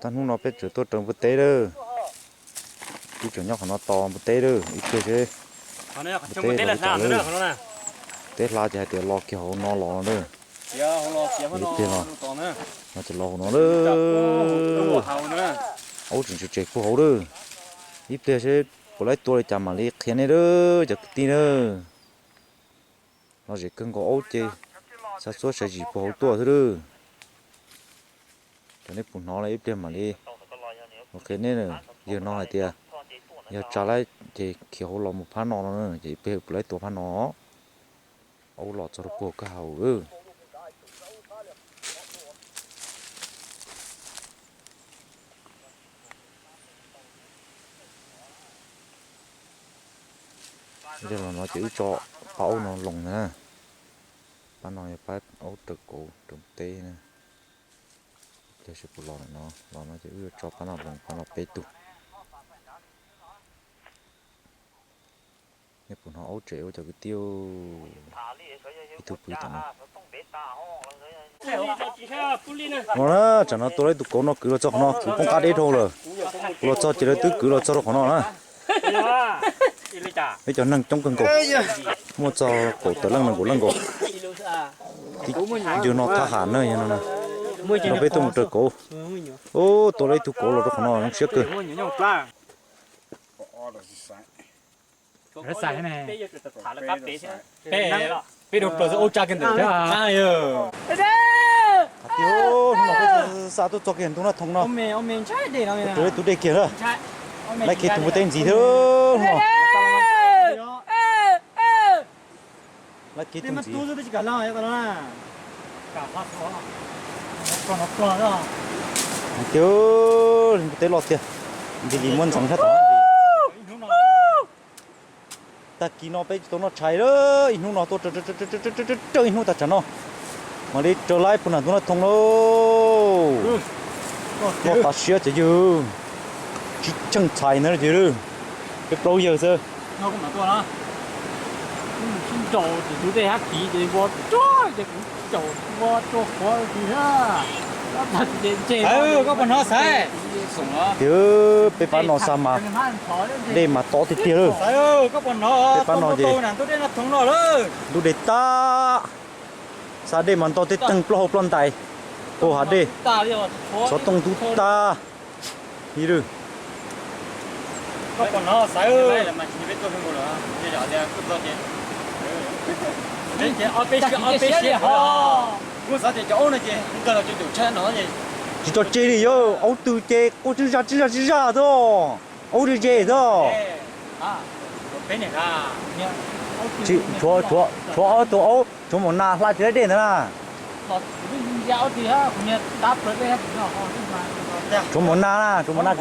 Tag hnub no peb tseem tuaj raws npua teb lawm. Ib tseem nyob qhov no tos npua teb lawm, ib pliag seb npua teb los li cas lawm. Teb hla ces hais tias los kiag hauv no los no lawm. Ib pliag los, no ces los hauv no lawm. Aub tseem tsem tsem puag hauv lawm. Ib pliag seb puas laib tua li cas mam li qhia nej lawm cov kwv tij na. Los zem kawg nkaus aub ces xav xuab xav zim puag hauv tuaj xwb lawm. Cov nej puas hnov los ib pliag mam li mus qhia nej. Yawg no hais tias yog tsa laib ces khiav hauv los mus phab no no, ces ib pliag puas laib tua phab no. Aub los txog rau puag kawg hauv lawm. Yog los no ces wb tso pab aub no loo ntag na. Pab no yog pab aub raws kauv raws teb na. Ib pliag seb puas los no, los no ces wb yuav tso pab no loo, pab no peb tug. Nej puas hnov aub tsem ua cov kwv tij? Ib tug pw tom no. No na, tsam no tua lawv tus kauv no kwv los txog qhov no, kwv poob qab deb dhau lawm. Kuv los txog ces lawv twb kwv los txog rau qhov no na. Peb cov neeg coob kawg nkaus, muaj txog kaum tawm leej nees nkaum leej nkaus. Tib yawg no thab ham na, yawg no na, nrog peb tuaj mus raws kauv. Ub, tua lawv ib tug kauv los rau qhov no zoo siab kawg. Peb dhau plaws xwb, aub tsa kiag ntawm thiab. Hais tias hnub no peb xa tuaj txog kiag ntu Naj Thoo no, raws ib tug dej kiag na. Laib kiag tus npua teb ntxiv thiab hnub no. Laib kiag tus ntxiv. Hais tias npua teb loj tiag, nti li muab ntxeev sab tom. Tag kis no peb tsis tau noj tshais lawm, ib hnub no tuaj raws ib hnub tas tsam no, mam li raws laib puag nram ntu Naj Thoo lauj. Noj tas siab ces yawg tsis tsheej txhais ntawd ces peb plaub yawg xwb. Koj puas hnov, Xaiv? Tias peb pab no xa mas dej mas tob tiag tiag lawm. Peb pab no ces ntub dej tag, xa dej mas nto tej teeg ploj hauv ploj ntais, puag hav dej, xov tooj ntub tag. Ib lwm. Tsis tso tseg li, yog aub twg ces quaj tswb zaj tswb zaj tswb zaj xwb, aub ze ze xwb. Tshuav ob tug aub, tshuav maum nas hla tsis laib dej ntawd na. Tshuav maum nas na, tshuav maum nas.